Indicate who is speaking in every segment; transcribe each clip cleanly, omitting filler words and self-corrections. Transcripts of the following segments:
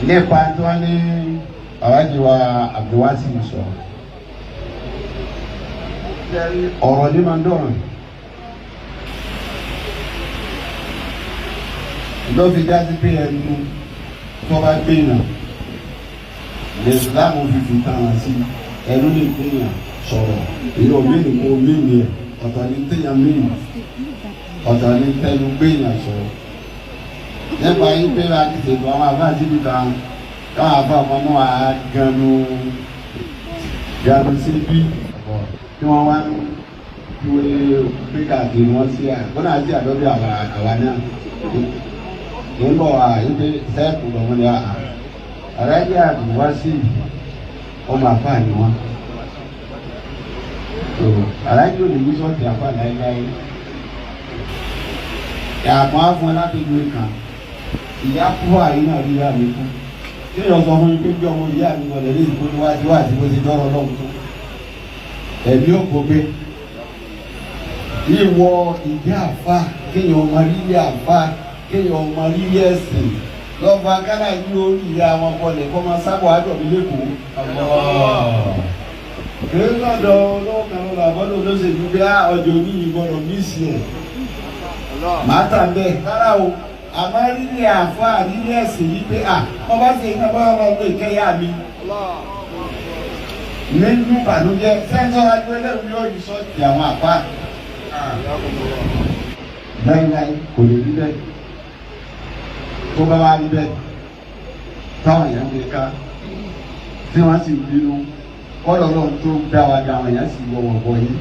Speaker 1: Nípa tí wọ́n ní Alhaji wa Abdulwasi sọ, ọ̀rọ̀ ní máa ń dọ̀rùn ló fi dájú pé ẹnu tó bá gbéyàn lè láwọn fífi tàn sí ẹnu lè gbéyàn sọ̀rọ̀. Èyí ò mí kó mí ni ẹ̀, ọ̀tọ̀ ní téèyàn mí, ọ̀tọ̀ ní tẹnu gbéyàn sọ̀rọ̀. Nípa yín pé a ti ṣètò àwọn àbá àti ibi kan káwọn àbá ọmọ náà ganu ganu sí bí tí wọ́n wá ń dúró pé káàkiri wọ́n sí à kọ́nà àti àdọ́bí àwa náà ń bọ̀ wá yín pé sẹ́ẹ̀kù lọ́wọ́ ni àá Alhaji Abdulwasi ọmọ àfa ni wọn. Alhaji ò lè yí sọ́ọ̀tì àfa láéláé. Àmọ́ àfọn alábẹ́gbẹ́ kan ìyá kú àyín náà rí ìyá mi kú. Kí ni ọ̀sán fún mi pé bí ọmọ ìyá mi wọlé ní ìkó níwájú àti bó ti dọ́rọ̀ lọ́hùn tó ẹ̀mí ò kò gbé. Ìwọ ìdí àfa, kéèyàn ọmọ rírì àfa, kéèyàn ọmọ rírì ẹ̀sìn lọ́ba kálá yìí orí ìyá wọn bọ̀lẹ̀ kọ́ máa sábọ̀ àdọ̀bí lẹ́kọ̀ọ́. Kìí lọ́dọ̀ olówó kan lọ́dọ̀ àbọ̀dọ̀ olóṣèlú bí ọjọ́ oníyìí gbọ́dọ̀ mísì ẹ̀. Màá tà bẹ́ẹ̀ rárá o, àmọ́ rírì àfa rírì ẹ̀sìn yìí pé à wọ́n bá ṣe iná bá wọn lọ ìkẹyà mi. Nínú ìbànújẹ́ sẹ́ńtọ́ agbélẹ̀wò yóò yí sọ́ọ̀tì àwọn àfa. Láíláí kò lè rí bẹ́ẹ̀. Tó bá wá rí bẹ́ẹ̀, táwọn èèyàn gbé ká tí wọ́n sì bínú kọ́lọ̀ náà tó dá wa dá àwọn èèyàn sì wọ̀wọ̀ bọ̀ yìí.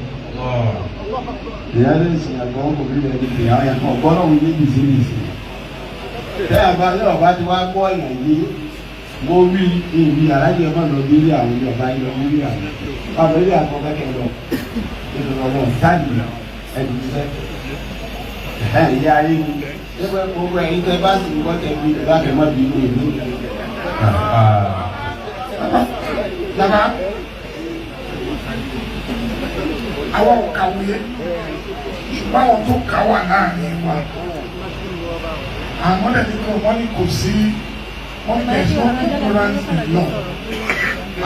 Speaker 1: Èèyàn lè sìn àgbọ̀n kò rí rẹ̀ níbi àwọn èèyàn kan ọ̀gbọ́n náà ní bìsí bìsí. Tẹ́yà bá yọ̀ bá ti wá gbọ́ èèyàn yìí, mo rí ìbí alájẹ ọmọ lọ bí ilé àwọn ilé ọba yìí lọ bí ilé àwọn ọba ilé àkọ́ kẹ́kẹ́ lọ nínú ọmọ táàgì ẹ̀dùn iṣẹ́. Ìyá ayé mi ẹgbẹ́ gbogbo ẹ̀yin tẹ́ bá sì ń gbọ́ tẹ̀ bí ìbá kẹ́ mọ́ bí inú ìlú.
Speaker 2: Bàbá, àwọn ò kàwé, ṣùgbọ́n àwọn tó kà wà láàrin wa. Àwọn ẹni kò wọ́n ní kò sí, wọ́n ní there is no ignorance in law.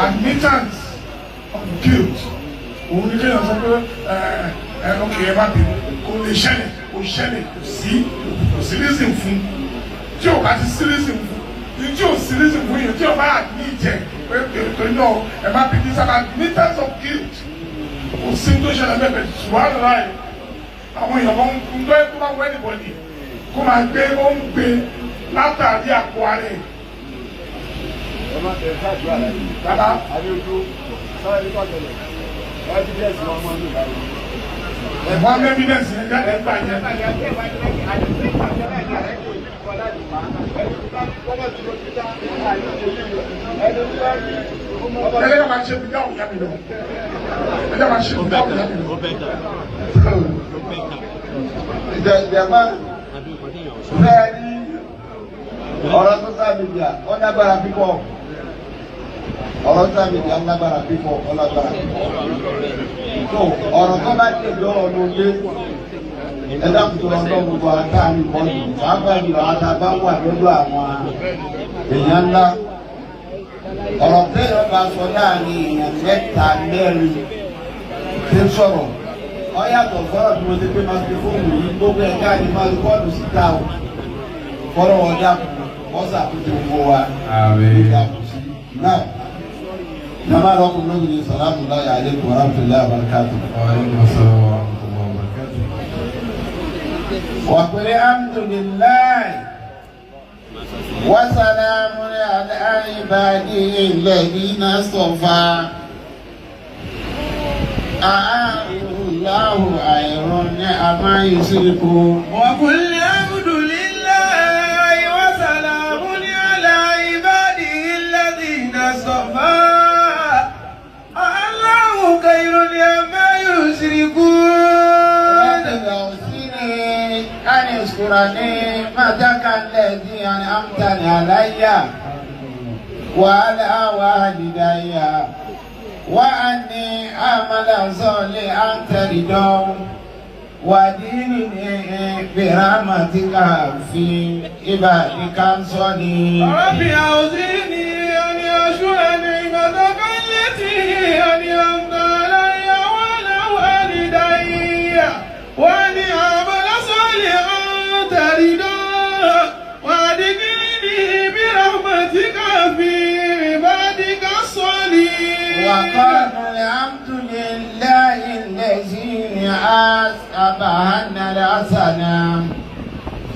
Speaker 2: Admittance of guilt òun ní kéèyàn sọ pé ẹ ẹ ok, ẹ má bínú, kò lè ṣẹlẹ̀, kò ṣẹlẹ̀, kò sí, kò sí reason fún. Tí o bá ti sí reason fún ní, tí o sí reason fún yẹn, tí o bá admit ẹ pé torí náà ẹ má bínú, it's an admittance of guilt. Kò sí tó ṣẹlẹ̀ bẹ́ẹ̀ bẹ́ẹ̀. Ṣùgbọ́n láì àwọn èèyàn kan ń gbé tó bá wọ anybody kó máa gbé, ó ń gbé látàrí àpò ara ẹ̀. Bàbá, wọ́n mú evidence yẹn jáde gbà yẹn. Ẹlẹ́yà máa ṣe bíyà òyà mi lọ. Ẹlẹ́yà máa ṣe bíyà òyà mi lọ.
Speaker 1: Ìjọba bẹ́ẹ̀ ni ọ̀rọ̀ social media ó lágbára pípọ̀. Ọ̀rọ̀ social media lágbára pípọ̀, ó lágbára pípọ̀. Tó ọ̀rọ̀ tó bá dé ìjọ ọ̀nà ilé, ẹ dákun tó lọ́dọ̀ gbogbo àtàrí kọ́ọ̀tù, pàápàá jùlọ àtàbá wà lọ́dọ̀ àwọn èèyàn ńlá. Ọ̀rọ̀ téèyàn bá sọ láàrin èèyàn mẹ́ta mẹ́rin tí ń sọ̀rọ̀, ó yàtọ̀ sọ̀rọ̀ bí mo ti pé máikrófóònù yìí gbogbo ẹ̀ káàdì máa kọ́ọ̀lù síta o. Kọ́rọ̀ wọn dákun wọ́n ṣàtúnṣe gbogbo wa. Àmín. Náà jama lọkùnrin lóbìnrin, salamu alayhi aleykum wa rahmatulahi wa barakatuh.
Speaker 3: Wa aleykum assalam wa rahmatulahi wa barakatuh.
Speaker 1: Wa qul alhamdulillahi wa salamun ala ibadihi alladhina istafa. Allahu khayrun amma yushrikun.
Speaker 4: وقل الحمد لله وسلام على عباده الذين اصطفى الله خير عما يشركون.
Speaker 1: أوصني أن أشكر نعمتك التي أنعمت علي وعلى والدي وأني أعمل صالحا ترضاه. وادخلني برحمتك في عبادك الصالحين.
Speaker 4: رب أوزعني أن أشكر نعمتك التي أنعمت علي وعلى والدي وأن أعمل صالحا ترضاه وأدخلني برحمتك في عبادك الصالحين.
Speaker 1: وقال الحمد لله الذي أذهب عنا الحزن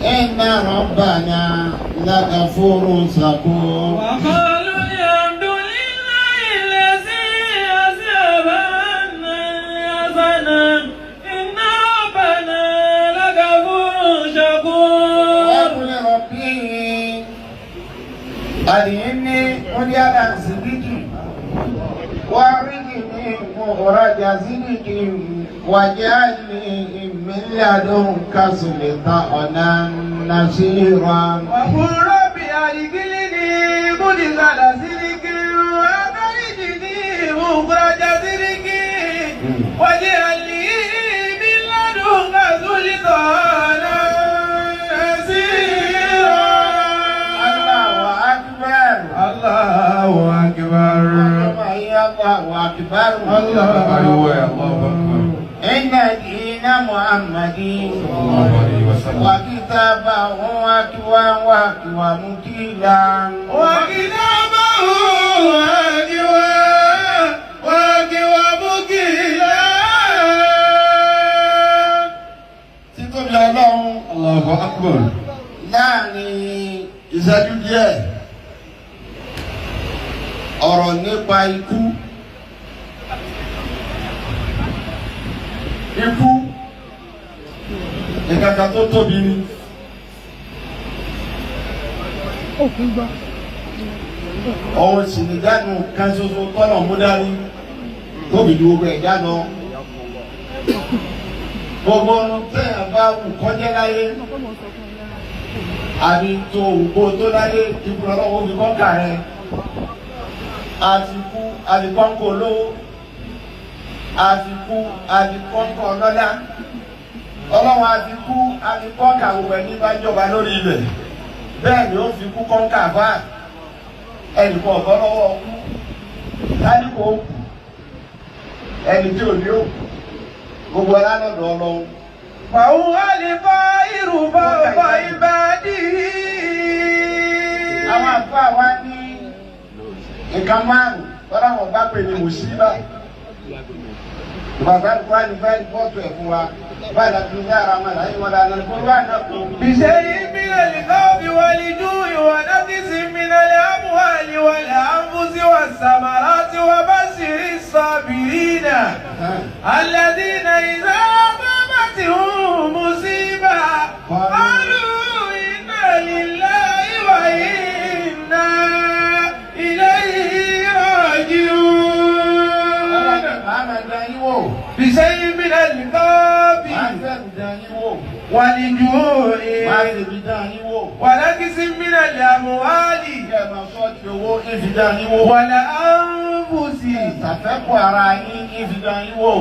Speaker 1: إن ربنا لغفور شكور.
Speaker 4: وقالوا الحمد لله الذي أذهب عنا الحزن إن ربنا لغفور شكور.
Speaker 1: وقل ربي أدخلني مدخل صدق وأخرجني مخرج صدق واجعلني من لدنك سلطانا نصيرا.
Speaker 4: وقل رب أدخلني مدخل صدق وأخرجني مخرج صدق واجعل لي من لدنك سلطانا نصيرا.
Speaker 1: الله أكبر.
Speaker 4: الله أكبر.
Speaker 1: الله أكبر.
Speaker 3: Pariwo ẹ̀ Allahu Akbar.
Speaker 1: إن دين محمد
Speaker 3: Sallallahu alayhi wa sallam.
Speaker 1: وكتابه أقوى وأقوى مقيلا.
Speaker 4: وكتابه أقوى وأقوى مقيلا.
Speaker 1: Títóbi Ọlọ́run.
Speaker 3: Allahu Akbar.
Speaker 1: Láàrin ìṣẹ́jú díẹ̀, ọ̀rọ̀ nípa ikú. Ikú nǹkan kan tó tóbi ni. Òun sì ní ìjánu kan ṣoṣo tọ́nà mú dání tóbi ju gbogbo ẹ̀dá lọ. Gbogbo ohun téèyàn bá wù kọjá láyé àbí tó ògbó tó láyé, ikú lọ́wọ́ fi kọ́ńkà rẹ̀. Àti kú àti kọ́ńkà olówó, àti kú àti kọ́ńkà ọlọ́lá. Ọlọ́run àti kú àti kọ́ńkà gbogbo ẹni bá jọba lórí ilẹ̀. Bẹ́ẹ̀ ni ó fi kú kọ́ńkà fáà ẹnì kan ọ̀gọ́ lọ́wọ́ kú tálíkò ó kù ẹni tí ò ní ó kù gbogbo ọlá lọ́dọ̀ Ọlọ́run.
Speaker 4: فهو القاهر فوق عباده.
Speaker 1: Àwọn àlùfáà wa ní nǹkan márùn tọ́láwọn bá pè ní mùsíbà. Bàbá wa ní báyìí bọ́ọ̀tù ẹ̀ fún wa báyìí láti ní ara wọn láyé wọn lánàá kó wà náà kó.
Speaker 4: بشيء من الخوف والجوع ونقص من الأموال والأنفس والثمرات وبشر الصابرين الذين إذا أصابتهم مصيبة قالوا إنا لله وإنا إليه راجعون.
Speaker 1: Màá máa dán yín wò.
Speaker 4: بشيء من الخوف
Speaker 1: Màá fẹ́ẹ̀mù dán yín wò.
Speaker 4: والجوع
Speaker 1: Màá fèbí dán yín wò.
Speaker 4: ونقص من الأموال
Speaker 1: Kí ẹ máa sọ ti owó ìfi dán yín wò.
Speaker 4: والأنفس
Speaker 1: Ṣàfẹ́kù ara yín ìfi dán yín wò.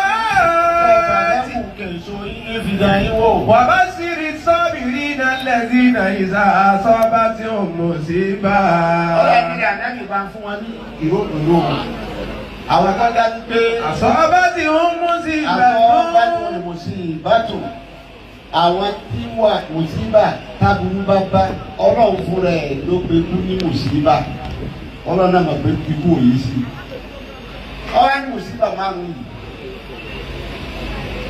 Speaker 4: والثمرات.
Speaker 1: Ṣàfẹ́kù kèso yín ìfi dán yín wò.
Speaker 4: وبشر الصابرين الذين إذا أصابتهم مصيبة.
Speaker 1: Ọlọ́run ní ànábì bá ń fún wọn ní ìró òdòdó. Àwọn kan dájú pé
Speaker 4: أصابتهم مصيبة.
Speaker 1: àwọn bá tó lè mọ̀ sí ìbátò. Àwọn tí wà mùsíbà táburú bá bá Ọlọ́run fúnra ẹ̀ ló pe kú ní mùsíbà. Ọlọ́run náà mọ̀ pé ikú ò yí sí. Ọwọ́ ní mùsíbà márùn-ún yìí.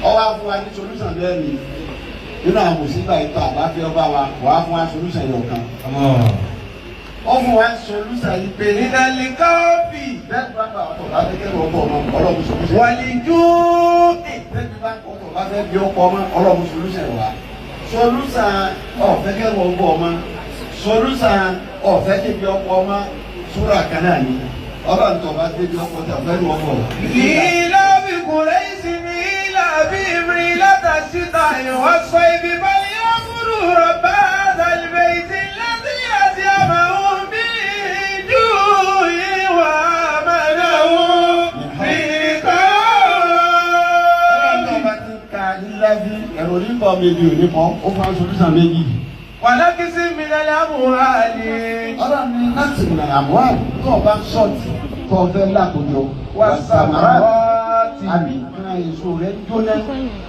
Speaker 1: Ọwọ́ á fún wa ní solúsàn bẹ́ẹ̀ ni. Nínú àwọn mùsíbà yìí tó àbáfẹ́ ọba wa, wàá fún wa solúsàn yìí ọ̀kan.
Speaker 3: Allah.
Speaker 1: Ó fún wa solúsàn yìí pé
Speaker 4: من الخوف
Speaker 1: bẹ́ẹ̀ bá bá ọkọ̀ bá fẹ́ kẹ́rù ọkọ̀ ọmọ Ọlọ́run solúsàn.
Speaker 4: والجوع.
Speaker 1: Bẹ́ẹ̀ bá ọkọ̀ bá fẹ́ bí ọkọ̀ ọmọ Ọlọ́run solúsàn wá. Solúsàn ọ̀fẹ́ kẹ́rù ọkọ̀ ọmọ. Solúsàn ọ̀fẹ́ kébi ọkọ̀ ọmọ súrà kan náà ni. Ọlọ́run tó bá débi ọkọ̀ tẹ̀ ọ̀fẹ́ lu ọkọ̀.
Speaker 4: إيلاف قريش إيلافهم رحلة الشتاء والصيف فليعبدوا رب هذا البيت الذي أطعمهم من جوع وآمنهم من
Speaker 1: Ọlọ́run tó
Speaker 4: خوف.
Speaker 1: bá ti ka Ọlọ́run ebi ò ní kọ́, ó fún aṣọ méjì.
Speaker 4: ونقص من الأموال
Speaker 1: Ọlọ́run ní láti rìn àmúhàn tó o bá ń ṣọ́ọ̀tì tó o fẹ́ lákòjọ.
Speaker 4: والثمرات
Speaker 1: Àbí ìran èso rẹ̀ jóná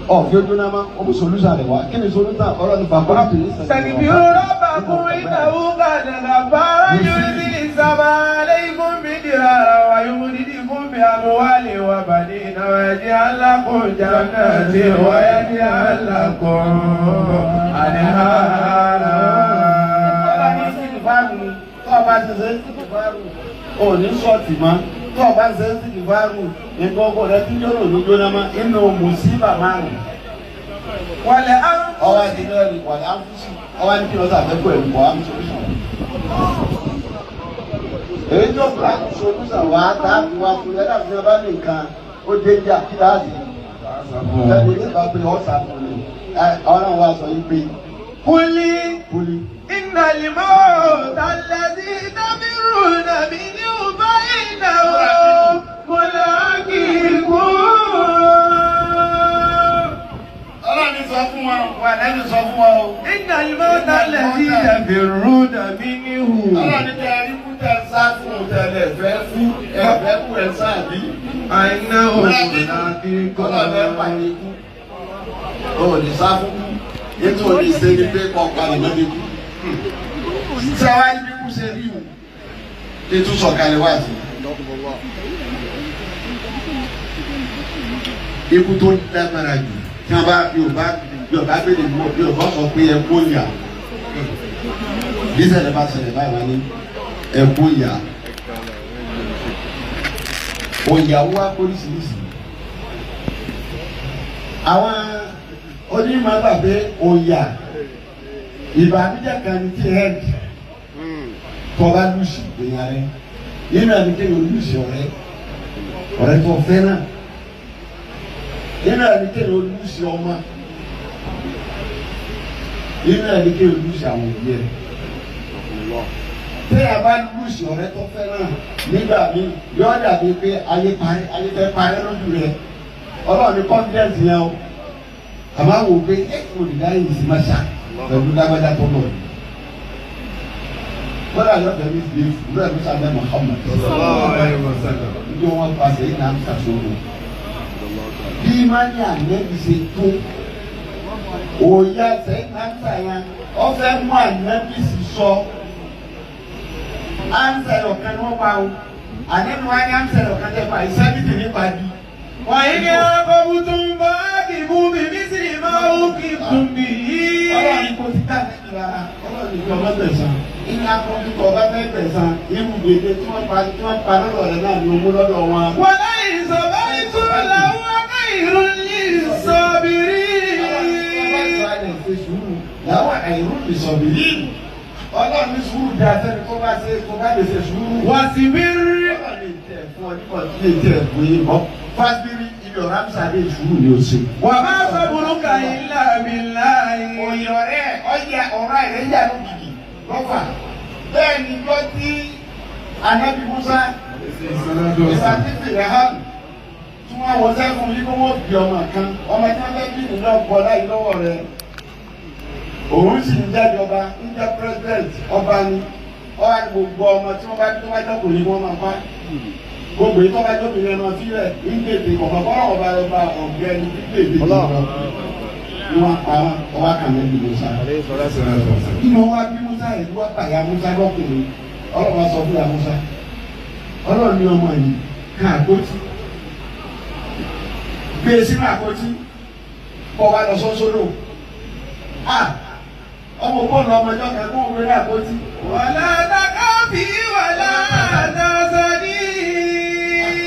Speaker 1: ọ̀fẹ́ jóná mọ́, ó mú solúsà rẹ̀ wá. Kí ni solúsà? Ọlọ́run ní bàbá tó yẹ sẹ́yìn.
Speaker 4: استغفروا ربكم إنه كان غفارا يرسل السماء عليكم مدرارا ويمددكم بأموال وبنين ويجعل لكم جنات ويجعل لكم أنهارا.
Speaker 1: Ọlọ́run ní sìkìfáàrù tó o bá ti ṣe sìkìfáàrù ò ní ṣọ́ọ̀tì mọ́ tó o bá ṣe sìkìfáàrù nǹkan ọkọ rẹ tí yóò lò jóná mọ́ inú mùsíbà márùn-ún.
Speaker 4: ولأنفسكم
Speaker 1: Ọwọ́ àti lẹ́rìí wàlẹ́ àǹfùsù ọwọ́ ní kí lọ́sà fẹ́ kó ẹ̀rù bọ̀ àmì solution. Èyí tó bá solution wá tá a fi wá fún ẹ láti fi bá ní nǹkan ó dé ní àkíláàsì. Ẹni tí bá pé ọ̀sà fún mi. Ọlọ́run wa sọ yìí pé
Speaker 4: قل
Speaker 1: kúlí.
Speaker 4: إن الموت الذي تفرون منه فإنه ملاقيكم.
Speaker 1: Ọlọ́run ní sọ fún wọn, wà lẹ́nu sọ fún wọn o.
Speaker 4: إن الموت الذي تفرون منه
Speaker 1: Ọlọ́run ní kẹ́ ẹ rí kú tẹ sá fún un tẹ́lẹ̀ fẹ́ fún ẹ̀fẹ́ kú ẹ̀ sáà bí.
Speaker 4: فإنه
Speaker 1: Ọlọ́run ẹ̀
Speaker 4: ملاقيكم.
Speaker 1: pàdé ikú. O ò ní sá fún kú. Ètò òní ṣe ni pé kọ́ palẹ̀ mọ́ ní kú. Ṣé wàá ní bí kú ṣe rí o? Kí tún sọ̀kalẹ̀ wá sí. Ikú tó lágbára jù tí wọ́n bá Yorùbá Yorùbá gbélé mọ́ Yorùbá sọ pé ẹ kó yà. Bí ṣẹlẹ̀ bá ṣẹlẹ̀ báyìí wá ní ẹ kó yà. Òyàwó wá póríṣiríṣi. Àwọn onímọ̀ gbà pé òyà ìbànújẹ́ kan ní tí head tọba lùsì èèyàn rẹ nínú ẹni kéèyàn lùsì ọ̀rẹ́ ọ̀rẹ́ tó fẹ́ràn nínú ẹni kéèyàn lùsì ọmọ nínú ẹni kéèyàn lùsì àwọn òbí ẹ téèyàn bá lùsì ọ̀rẹ́ tó fẹ́ràn nígbà míì yóò dàbí pé ayé parí ayé fẹ́ parẹ́ lójú rẹ. Ọlọ́run ní confidence yẹn o àmọ́ àwọn òbí ẹ kò lè dá yìí sí máa ṣá pẹ̀lú lágbájá tó lọ. Kódà yóò fẹ́ mi fi fúlẹ̀ mi sábẹ́ Muhammad. Ndé wọn pàṣẹ yìí náà ń sàṣọrò. Bí Imani Ànẹ́bí ṣe tó, òòyà sẹ́yìn náà ń sàyàn, ọ fẹ́ mú Ànẹ́bí sì sọ. Ansa ọ̀kan ni wọ́n pa o. Ànẹ́bí wa ní ansa ọ̀kan tẹ́ pa ìsẹ́bìtì nípa bí.
Speaker 4: وإن عاقبتم فعاقبوا بمثل ما عوقبتم به.
Speaker 1: Ọlọ́run kò ti dá níbi rárá. Ọlọ́run ní ọmọ gbẹ̀sán. Ìní akọ́kọ́ ọba fẹ́ gbẹ̀sán. Irú gbèdé tí wọ́n pa tí wọ́n pa lọ́dọ̀ rẹ̀ náà ni owó lọ́dọ̀ wọn.
Speaker 4: ولئن صبرتم لهو خير للصابرين.
Speaker 1: Làwọn àìrú ìsọ̀bì yìí. Ọlọ́run ní sùúrù dá sẹ́ni tó bá ṣe tó bá lè ṣe sùúrù.
Speaker 4: واصبر.
Speaker 1: Ọlọ́run lè tẹ̀ fún ọ nípa tí lè tẹ̀ fún yín mọ́. Fásitì ibi ọ̀rá ń sáré sùúrù ni ó ṣe.
Speaker 4: وما صبرك إلا بالله.
Speaker 1: Òyìn ọ̀rẹ́ ọ̀yà ọ̀rá rẹ̀ yà ló gidi lọ́fà. Bẹ́ẹ̀ ni gbọ́ tí Ànábì Musa ìgbà tí fèrè hàn tí wọ́n wọ sẹ́kùn yìí kó wọ́n bí ọmọ kan ọmọ tí wọ́n fẹ́ bí nínú ọkọ̀ láyé lọ́wọ́ rẹ̀. Òun sì ń jẹ́jọba ń jẹ́ president ọba ni ọba ni gbogbo ọmọ tí wọ́n bá tó bá jọkùnrin wọ́n máa pa. Gbogbo yìí tó bá jọkùnrin ẹ̀ máa fi rẹ̀ ń tètè ọ̀pọ̀ kọ́rọ̀ ọba ọba ọ̀gbẹ́ni ń tètè jùlọ ni wọ́n pa wọn ọba kan lẹ́nu Musa. Inú wa bí Musa yìí wọ́n pa ya Musa lọ́kùnrin ọlọ́wọ́ sọ fún ya Musa. Ọlọ́run ní ọmọ yìí ká àpótí. Gbé e sínú àpótí kọ́ wa lọ sọ́sọ́dọ̀. Ọmọ bọ́ọ̀lù ọmọ ẹjọ́ kan kó wọlé àpótí.
Speaker 4: ولا تخافي ولا تحزني.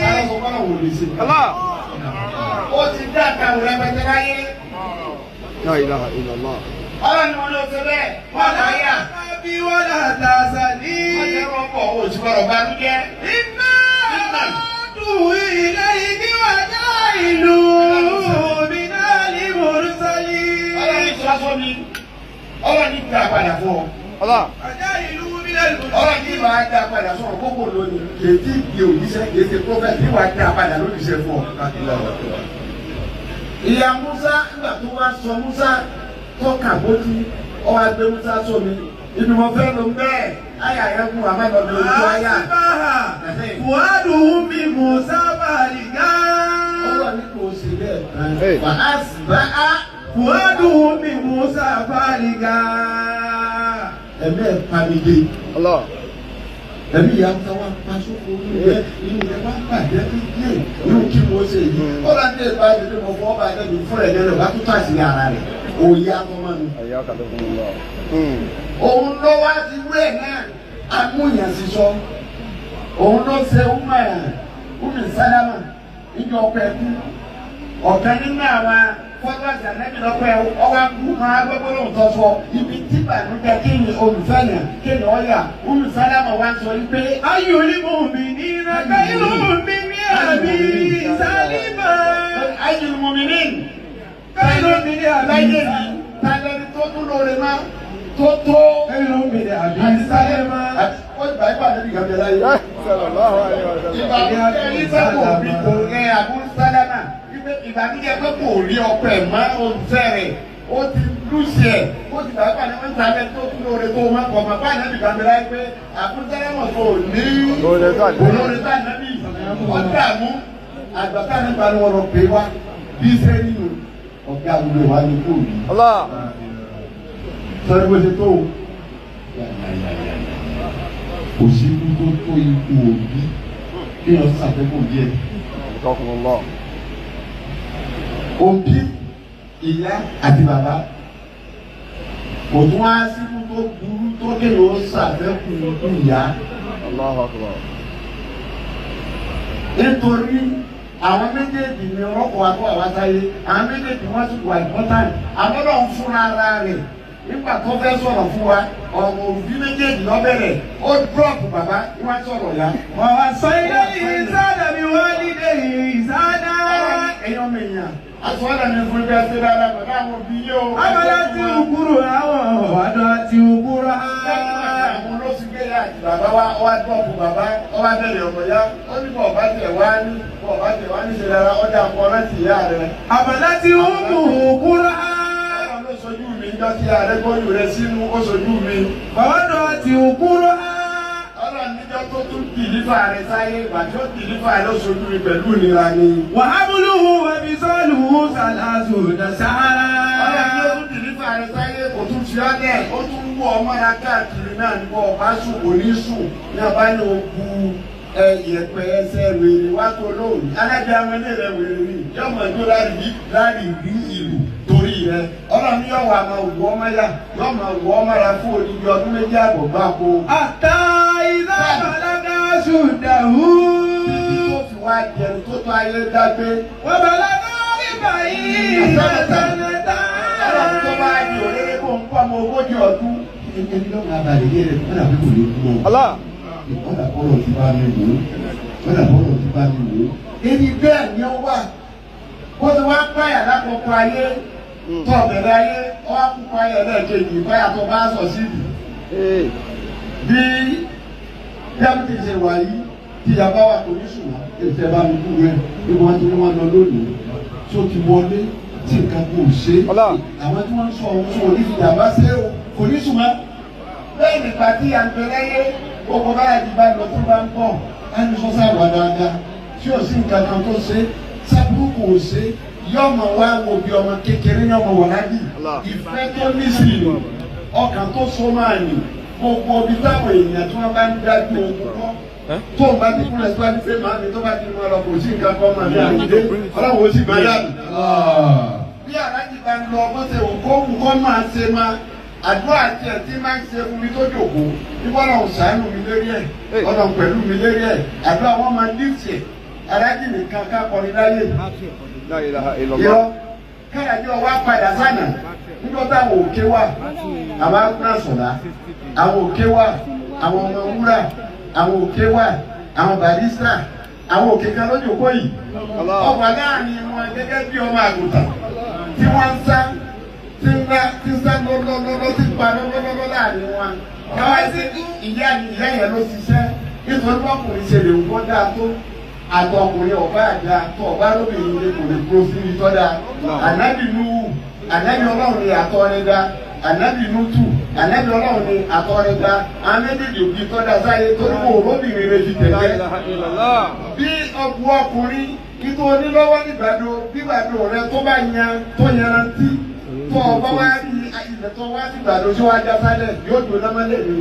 Speaker 1: Àwọn sọ fún àwọn olè ṣe. Ó ti dá àkàwé rẹpẹtẹ láyé.
Speaker 5: La ilaha illallah.
Speaker 1: Ọlọ́run ni wọ́n lọ ṣe bẹ́ẹ̀. Wọ́n
Speaker 4: ولا
Speaker 1: bá yà.
Speaker 4: تخافي ولا تحزني.
Speaker 1: Wọ́n ti rọ́pò òṣùwọ̀n ọ̀bá ń jẹ́.
Speaker 4: إنا رادوه إليك وجاعلوه من المرسلين.
Speaker 1: Ọlọ́run ní sọ́sọ́ mi. Ọlọ́run ní gbà padà fún ọ.
Speaker 5: Allah.
Speaker 4: وجاعلوه من
Speaker 1: Ọlọ́run ní
Speaker 4: المرسلين.
Speaker 1: wàá dá padà sọ̀rọ̀ kókò lónìí. Kèétí ìdí òjíṣẹ́ kèéṣe prọfẹ̀tì ní wàá dá padà lójíṣẹ́ fún ọ. Ìyá Musa nígbà tó wá sọ Musa tọ́ka bójú ọwọ́ agbé Musa sómi ibi mo fẹ́ ló ń bẹ́ẹ̀ ayà yẹn kún àmàlọ́dún ojú ayà.
Speaker 4: Fuaduhu bi Musa fariga.
Speaker 1: Ọlọ́run ní kò sí bẹ́ẹ̀. Wà á sì bá a.
Speaker 4: Fuaduhu bi Musa fariga.
Speaker 1: Ẹ̀mí ẹ̀ pamide.
Speaker 5: Allah.
Speaker 1: Ẹ̀mí ìyá ń tọ́wọ́ pa sóko rẹ̀ inú rẹ̀ wá bàjẹ́ pé díẹ̀ irú kí mo ṣe yìí. Ọlọ́run ní ìbá ṣe pé mo fọwọ́ bá ẹgbẹ́ mi fúnra ẹ̀ lẹ́nu bá tún tó àṣírí ara rẹ̀. Òye akọ́mọ́ mi.
Speaker 5: Hayakakumullah.
Speaker 1: Òun ló wá ti wé náà amúyàn sísọ. Òun ló ṣe Umi Sálámà níjọ ọkọ ẹkú. Ọ̀kan nínú àwọn fọlọ́sì ànábì lọ́pọ̀ ọwọ́ kú máa gbọ́gbọ́ lóhùn tó sọ ibi tí bànújẹ́ kéèyàn olùfẹ́yàn kéèyàn ọ̀yà Umi Sálámà wá sọ wípé
Speaker 4: Ayyul mu'minina khayrun min Abi Salima.
Speaker 1: Ayyul mu'minin
Speaker 4: Khayrun min Abi
Speaker 1: láyé yìí tálẹ́ni tó tún lóore má tó tó
Speaker 4: Khayrun min Abi Salima.
Speaker 1: Ó gbà ipá ànábì kan bẹ láyé.
Speaker 5: Sallallahu alayhi wa sallam.
Speaker 1: Ìbànújẹ́ ní pé kò rí kò rẹ Abu Sálámà wípé ìbànújẹ́ pé kò rí ọkọ ẹ̀ mọ́ olùfẹ́ rẹ̀ ó ti lùsì ẹ̀ ó ti gbàgbà ní wọ́n ń talẹ̀ tó tún lóore tó wọn kọ̀ mọ́ báyìí náà bìbá mi láyé pé Abu Sálámà kò ní
Speaker 5: Olóore tó ànábì.
Speaker 1: olóore tó ànábì ọ̀dààmú àgbàtà nípa ni wọ́n lọ pé wá bí sẹ́yìn nù ọ̀gá àwùjọ wa ni kò rí
Speaker 5: Allah.
Speaker 1: sọ́ni bó ṣe tó o kò sí ikú tó tó ikú òbí kí wọ́n ṣàfẹ́kù díẹ̀.
Speaker 5: Hayakakumullah.
Speaker 1: Òbí ìyá àti bàbá kò tún wá síkú tó burú tó kéèyàn ó ṣàfẹ́kù ikú ìyá
Speaker 5: Allahu akbar.
Speaker 1: nítorí àwọn méjèèjì ni ọlọ́kọ̀ wa tó wà wá sáyé àwọn méjèèjì wọ́n sì wà important àwọn náà ń fúnra ara rẹ̀ nígbà tó fẹ́ sọ̀rọ̀ fún wa ọ̀rọ̀ òbí méjèèjì ló bẹ̀rẹ̀ ó drop bàbá wọ́n sọ̀rọ̀ ya.
Speaker 4: Wa wassayna al-insana biwalidayhi ihsana.
Speaker 1: Ẹ̀yin ọmọ èèyàn àtúwọ́dà ní fún ibi ẹsẹ̀ dáadáa pẹ̀lú àwọn òbí yìí o.
Speaker 4: Hamalatu kurha wa wada'athu kurha.
Speaker 1: Àwọn olóṣù gbé ya àti bàbá wa ọwá dọ́ọ̀pù bàbá ọwá bẹ̀rẹ̀ ọmọ ya ó ní bọ̀ bá tẹ̀ wá ní bọ̀ bá tẹ̀ wá ní ṣe dára ọjà kọ láti ìyá rẹ̀.
Speaker 4: Hamalatu ummuhu kurha.
Speaker 1: Ọlọ́run ló sojú mi níjọ́ tí ààrẹ gbóyún rẹ sínú ó sojú mi.
Speaker 4: Wa wada'athu kurha.
Speaker 1: Ọlọ́run níjọ́ tó tún dìlífà rẹ sáyé ìgbà tí ó dìlífà rẹ ó sojú mi pẹ̀lú ìnira ni.
Speaker 4: Wa hamluhu wa fisaluhu thalathuna shahra.
Speaker 1: Ọlọ́run ló tún dìlífà rẹ sáyé kò tún fi ọ́ lẹ̀ ó tún wú ọmọ ra káàkiri náà ní bọ́ ọba sùn kò ní sùn ní ọba ní ogun ìyẹ̀pẹ̀ ẹsẹ̀ wèrè wá tó lóòrùn alájà àwọn ilé rẹ wèrè rí yọmọ ẹjọ́ lárí rí ìlú torí rẹ Ọlọ́run yóò wà máa wù ọmọ yá yóò máa wù ọmọ ra fún odidi ọdún 2 àbọ̀ gbáko.
Speaker 4: Hatta idha balaga ashuddahu.
Speaker 1: Títí tó fi wá jẹun tó tó ayé dágbé.
Speaker 4: Wa balaga arba'ina sanatan.
Speaker 1: Ọlọ́run tó bá di òréré kó ń kọ́ ọmọ 40 ọdún. Ẹni lọ́wọ́ abalẹ̀ yé rẹ̀ kọ́dà bí kò lè kú mọ́.
Speaker 5: Allah.
Speaker 1: Kọ́dà bọ́lọ̀ ti bá mi wò ó. Kọ́dà bọ́lọ̀ ti bá mi wò ó. Ebi bẹ́ẹ̀ ni ó wà. Ó ti wá páyà lákòókò ayé tó ọ̀bẹ̀rẹ̀ ayé ó wá kúkọ ayé ẹlẹ́ẹ̀kejì báyà tó bá sọ síbi. Bí dábìtì ṣe wà yìí tí ìyá bá wà kò ní sùn wá ètò ẹ̀ bá mi kú rẹ̀ bí wọ́n ti ní wọ́n lọ lónìí tó ti wọlé tí nǹkan kò ṣe
Speaker 5: Allah.
Speaker 1: àwọn tí wọ́n ń sọ ohun tó ní ìjàmbá ṣe o kò ní sùn mọ́. Bẹ́ẹ̀ nípa tí à ń bẹ láyé gbogbo báyà ti bá lọ tó bá ń bọ̀ á ní sọ́sà wà dáadáa tí ò sí nǹkan kan tó ṣe sábúrú kò ṣe yọmọ wa wo bí ọmọ kékeré ní ọmọ wàlábì
Speaker 5: Allah.
Speaker 1: ìfẹ́ tó ní sí i ọkàn tó so máa nì gbogbo ibi táwọn èèyàn tí wọ́n bá ń dájú ogun kọ́ tó ń bá ti kúnlẹ̀ síwájú pé màámi tó bá ti mú ọ lọ kò sí nǹkan kan màmí àyíndé ọlọ́run ó sì máa dànù. Bí aláàjì bá ń lọ bó ṣe wù kó wù kó máa ṣe máa àdúrà tiẹ̀ tí máa ń ṣe fún mi tó jòkó nígbà ọlọ́run ṣàánú mi lérí ẹ̀ ọlọ́run pẹ̀lú mi lérí ẹ̀ àdúrà wọn máa lífì ẹ̀ aláàjì nìkan ká kọrin láyé
Speaker 5: La ilaha illallah.
Speaker 1: irọ́ káyàjọ́ wa padà sánà nígbà táwọn òkè wà àwọn akúrà sọ̀dá àwọn òkè wà àwọn ọmọ wúrà àwọn òkè wà àwọn barista àwọn òkè kan lójú kó yìí
Speaker 5: Allah.
Speaker 1: ọwà láàrin wọn gẹ́gẹ́ bí ọmọ àgùntàn tí wọ́n ń sá tí ń rá tí ń sá lọ́lọ́lọ́lọ́ tí ń pa lọ́lọ́lọ́lọ́ láàrin wọn. Káwá sí ìyá ni ìyá yẹn ló ṣiṣẹ́ nítorí ọkùnrin ṣe lè wọ́n dáa tó àtọkùnrin ọba àdá tó ọba lóbìnrin lè kò lè dúró sí ibi tọ́da. Ànábì Nuhu Ànábì Ọlọ́run ni àtọ́ rẹ̀ dá. Ànábì Nútù, ànábì Ọlọ́run ni àtọ́ rẹ̀ dá. Àwọn méjèèjì òbí tọ́da sáyé torí wọn ò róbìnrin rẹ̀ fi
Speaker 5: La
Speaker 1: tẹ̀lé.
Speaker 5: ilaha illallah.
Speaker 1: Bí ọ̀pọ̀ ọkùnrin kí tó onílọ́wọ́ nígbàdo gbígbàdo rẹ tó bá yan tó yanrantí tó ọba wá rí ilẹ̀ tó wá sígbàdo tí wàá já sálẹ̀ yóò dùn lọ́mọlẹ̀ ni,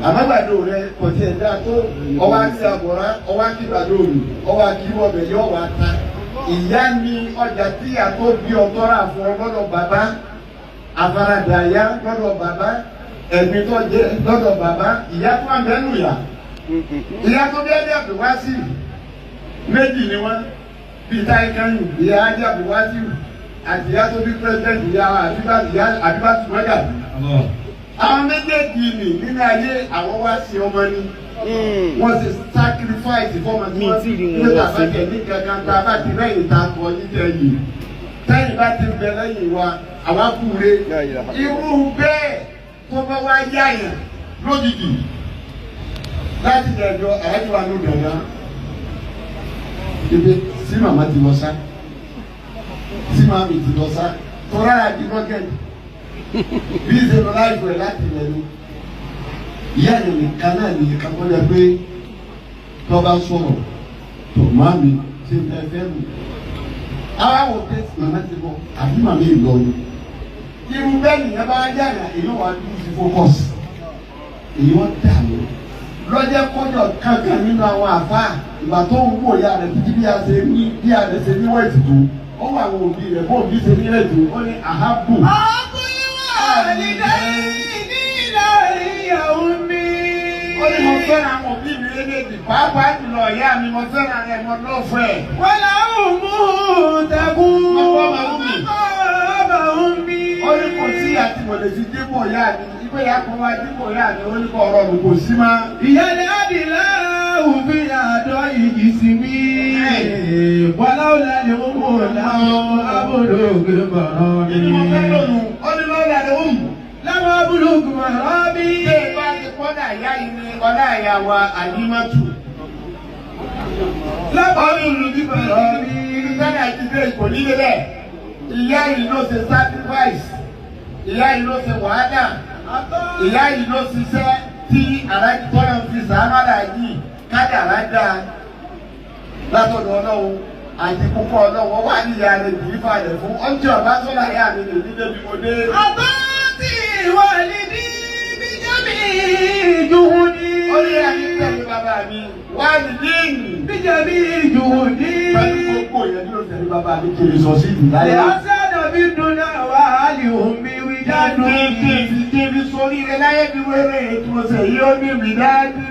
Speaker 1: àmọ́gbàdo rẹ kò tiẹ̀ dáa tó ọwọ́ àti àbọ̀rá ọwọ́ àti gbàdo rẹ ọwọ́ àti ìwọ̀bẹ̀ yóò wá ta. Ìyá ni ọjà tí a tó bí ọtọ́ rà fún ọ lọ́dọ̀ bàbá, àfaradà ìyá lọ́dọ̀ bàbá, ẹ̀mí tó jẹ lọ́dọ̀ bàbá, ìyá tó wà mẹ́nu yà. Ìyá tó bí ẹni àbí wá sí méjì ni wọ́n bíi táyé kẹ́yìn, ìyá ajé àbí wá sí àti ìyá tó bí president, ìyá àbíbá, ìyá àbíbá tùmọ́gà. Àwọn méjèèjì nì nínú ayé àwọn wá sí ọmọ ni wọ́n ti sacrifice fọ́mọ tí wọ́n
Speaker 6: Mi tí rí wọn
Speaker 1: ní
Speaker 6: wọ̀
Speaker 1: tàbá
Speaker 6: sí.
Speaker 1: tẹ̀ ní kankan tá a bá ti lẹ́yìn tá a kọ yíjẹ yìí, tẹ́yìn bá ti bẹ lẹ́yìn wa, àwa kúre.
Speaker 5: La ilaha.
Speaker 1: Irú bẹ́ẹ̀ tó bá wá yáyàn lójijì láti dẹ̀jọ́ ẹ̀ẹ́dùn wa ló dẹ̀dá ibi sí màmá ti lọ sá, sí màmí ti lọ sá, tọ́lá àti rọ́kẹ̀tì bí ṣe lọ láìpẹ́ láti rẹ̀ ni ìyá yẹn nìkan náà ní kakọ́lẹ̀ pé tọ́ba sọ̀rọ̀ tó màmí ṣe fẹ́ fẹ́ mi. Àwa wò pé màmá ti bọ̀ àbí màmí lọ ni. Irú bẹ́ẹ̀ nìyẹn bá yàrá èyí wà ní ti focus. Èyí wọ́n dà mí. Lọ́jọ́ kọjọ kankan nínú àwọn àfa ìgbà tó ń wò ya rẹ̀ títí bí a ṣe ní bí a rẹ̀ ṣe ní wẹ̀tì tó. Ó wà àwọn òbí rẹ̀ bó òbí ṣe ní wẹ̀tì tó. Ó ní àhábù. Ó ní mo fẹ́ràn àwọn òbí mi lédèdì, pàápàá jùlọ ìyá mi, mo fẹ́ràn rẹ̀, mo lọ́fẹ̀ẹ́. Ó ní kò sí àti mo lè fi débò ìyá mi, ìgbé ìyá kan wá débò ìyá mi, ó ní kò rọrùn, kò sí má.
Speaker 4: Ìyálẹ̀ àdìlá òfin àdọ́ ìjì sí wí. Wàláwùlà ni ó mú làwọn abúlóògùn mọ̀rọ̀
Speaker 1: Kí ni mo fẹ́
Speaker 4: mi.
Speaker 1: lónìí? Ó ní lọ́ọ̀dà ni ó mú.
Speaker 4: Láwọn abúlóògùn mọ̀rọ̀ mi.
Speaker 1: Ṣé ìbá ti kọ́dà ìyá yìí ni ọlá ìyá wa Àlímọ́tù?
Speaker 4: Láwọn abúlóògùn mọ̀rọ̀ mi.
Speaker 1: Sẹ́nà ti dé kò nílé bẹ́ẹ̀. Ìyá yìí ló ṣe sacrifice. Ìyá yìí ló ṣe wàhálà. Ìyá yìí ló ṣiṣẹ́ tí aláàjì tọ́lá ń fi sàánú aláàjì kádàrá dáa látọ̀dọ̀ Ọlọ́run àti púpọ̀ Ọlọ́run wà ní ìyá rẹ̀ kì í falẹ̀ fún ọjọ́ ọba sọ́lá ìyá mi lè ní débi mo dé.
Speaker 4: Àbáàtì wàlídì bíjábì jùhùdí.
Speaker 1: Ó ní àmì tẹ̀lé bàbá mi wá ní díìnì.
Speaker 4: Bíjábì jùhùdí.
Speaker 1: Pẹ̀lú gbogbo ìyẹn ló tẹ̀lé bàbá mi kiri sọ sí ìlú láyé.
Speaker 4: Lẹ́yìn bí dúnà wà á lè hùn mí wí dádùn.
Speaker 1: Débi sórí rẹ̀ láyé bí wẹ́rẹ́ ètò ọ̀sẹ̀ yìí ó ní ìdájú.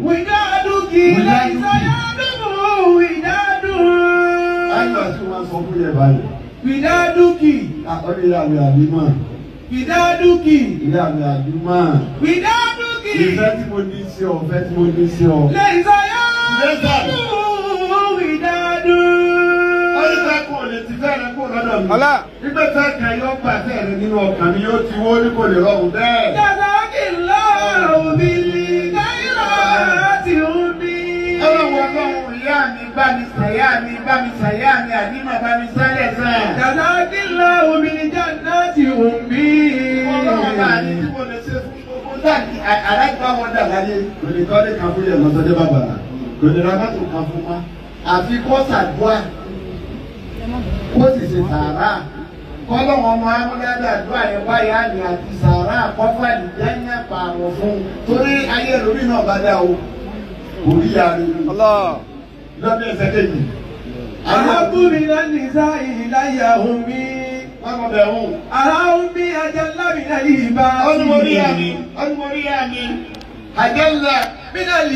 Speaker 4: Wìdádùn kì í lè sọ́yádùn wìdádùn.
Speaker 1: Ayọ̀ tí wọ́n sọ fún yẹn báyìí.
Speaker 4: Wìdádùn kì.
Speaker 1: Ó ní ìyá mi àbímọ.
Speaker 4: Wìdádùn kì.
Speaker 1: Ìyá mi àbímọ.
Speaker 4: Wìdádùn kì.
Speaker 1: Ìfẹ́ tí mo ní sí ọ, ìfẹ́ tí mo ní sí ọ.
Speaker 4: Lè sọ́yádùn wìdádùn.
Speaker 1: Ó ní fẹ́ kó o lè ti fẹ́ rẹ kó lọ́dọ̀ mi.
Speaker 5: Allah.
Speaker 1: Nígbà tí a kàn yóò pàṣẹ rẹ nínú ọkàn mi yóò ti wó ní kò lè rọrùn bẹ́ẹ̀.
Speaker 4: Jazakillahu bil khairati ummi.
Speaker 1: Ọlọ́run, Ọlọ́run, ìyá mi bá mi sàyá mi bá mi sàyá mi àdìmọ̀ bá mi sálẹ̀ sàn.
Speaker 4: Jazakillahu bil jannati ummi.
Speaker 1: Ọlọ́run bá ní tí mo lè ṣe fún gbogbo láti aláìgbá wọn dà láyé. Kò ní kọ́lé kan fún yẹn lọ́sọdé bàbàrà. Kò ní ra mọ́tò kan fún wa. Àfi kó ṣàdúrà. Kó sì ṣe sàárà. Kọ́lọ́wọ́n ọmọ amúnádà àdúrà yẹn wáyà ní àti sàárà kọ́fà ìjẹ́yìn pààrọ̀ fún. Torí ayé lórí náà bá dá o. Kò rí ya rẹ̀
Speaker 5: Allah.
Speaker 1: lọ́dún ẹsẹ̀ kejì.
Speaker 4: Ahabbu minan nisa'i ilayya ummi.
Speaker 1: Wọ́n mọ̀ bẹ̀ hùn.
Speaker 4: Ara ummi ajalla minal ibadi.
Speaker 1: Ọdún mo rí àmì. Ọdún mo rí àmì. Àjẹ́lẹ̀.
Speaker 4: Minal